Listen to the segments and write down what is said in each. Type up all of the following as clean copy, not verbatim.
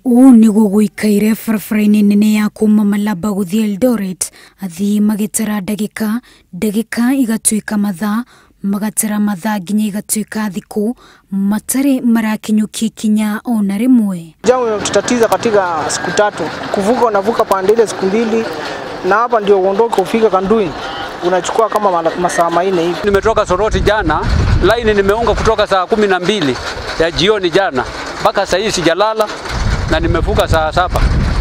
Ũũ nĩguo gũikaire barabara-inĩ nene ya kuma Malaba gũthiĩ Eldoret, athii magĩtara ndagĩka, ndagĩka igatuĩka mathaa, magatara mathaa nginya igatuĩka thikũ, matarĩ marakinyũkia ikinya ona rĩmwe. Jamu imetutatiza katika siku tatu, kuvuka unavuka pande ile siku mbili, na hapa ndio uondoke ufike Kandui unachukua kama masaa 4 hivi. Nimetoka Soroti jana, line nimeunga kutoka saa 12 ya jioni jana mpaka saa hii sijalala na nimevuka saa 7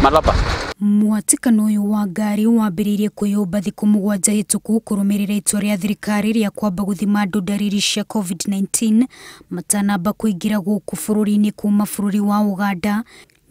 Malaba. Mwatikano ũyũ wa ngari wambĩrĩirie kwĩyũmba thikũ 7 hĩtũku kũrũmĩrĩra itua rĩa thirikari rĩa kwamba gũthima andũ ndariri cia COVID-19 matanamba kũingĩra gũkũ bũrũri-inĩ kuma bũrũri wa Uganda.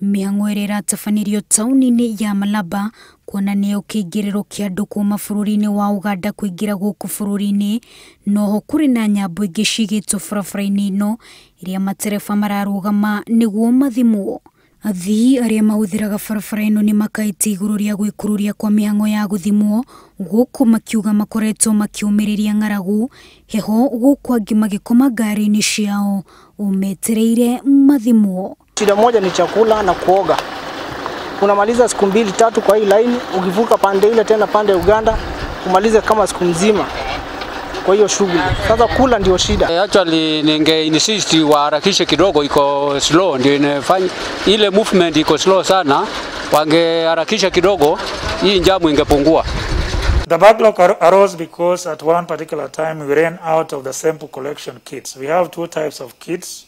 Mĩhang'o ĩrĩa ĩratabanĩrio taũni-inĩ ya Malaba kuona nĩyo kĩingĩrĩro kĩa andũ kuma bũrũri-inĩ wa Uganda kũingĩra gũkũ bũrũri-inĩ, noho kũrĩ na nyambo ingĩ cigĩtwo barabara-inĩ ĩno ĩrĩa matereba mararũgama nĩguo mathimwo. Athii arĩa mahũthĩraga barabara ĩno nĩ makaĩte igũrũ rĩa gwĩkururia kwa mĩhang'o ya gũthimwo gũkũ makiuga makoretwo makĩũmĩrĩria ng'aragu, heho, gũkũ angĩ magĩkoma ngari-inĩ ciao ũmetereire mathimwo. Shida moja ni chakula na kuoga. Unamaliza siku 2 3 kwa hii line, ukivuka pande ile tena pande Uganda umalize kama siku nzima kwa hiyo shughuli. Sasa kula ndio shida. Actually ninge insist waharakishe kidogo, iko slow ndio inafanya ile movement iko slow sana. Wangeharakisha kidogo hii njamu ingepungua. The backlog arose because at one particular time we ran out of the sample collection kits. We have two types of kits.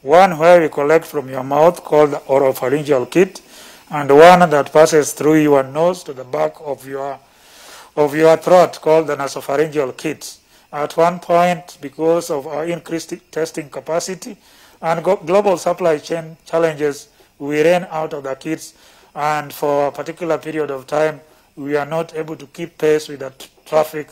One where we collect from your mouth called the oropharyngeal kit, and one that passes through your nose to the back of your throat called the nasopharyngeal kit. At one point, because of our increased testing capacity and global supply chain challenges, we ran out of the kits, and for a particular period of time, we are not able to keep pace with the traffic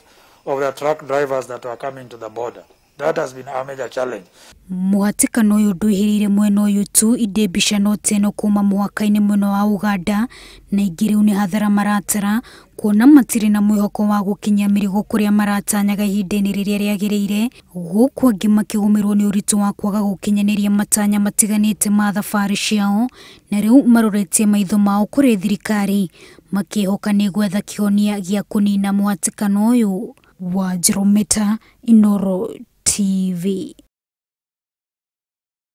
of the truck drivers that were coming to the border. That has been our major challenge. Mũhatĩkano ũyũ ndũihĩrĩire mwena ũyũ tu, ĩndĩ mbica no ta ĩno kuma mũhaka-inĩ mwena wa Uganda na ingĩ rĩu nĩ hathara maratara kuona matirĩ na mwĩhoko wa gũkinyia mĩrigo kũrĩa maratanyaga ihinda-inĩ rĩrĩa rĩagĩrĩire, gũkũ angĩ makĩgũmĩrwo nĩ ũritũ wa kwaga gũkinyanĩria matanya matiganĩte ma thabarĩ ciao, na rĩu maroretie maitho mao kũrĩ thirikari makĩhoka nĩ gwetha kĩhonia gĩa kũnina mũhatĩkano ũyũ. Wanjirũ Meta, Inooro TV.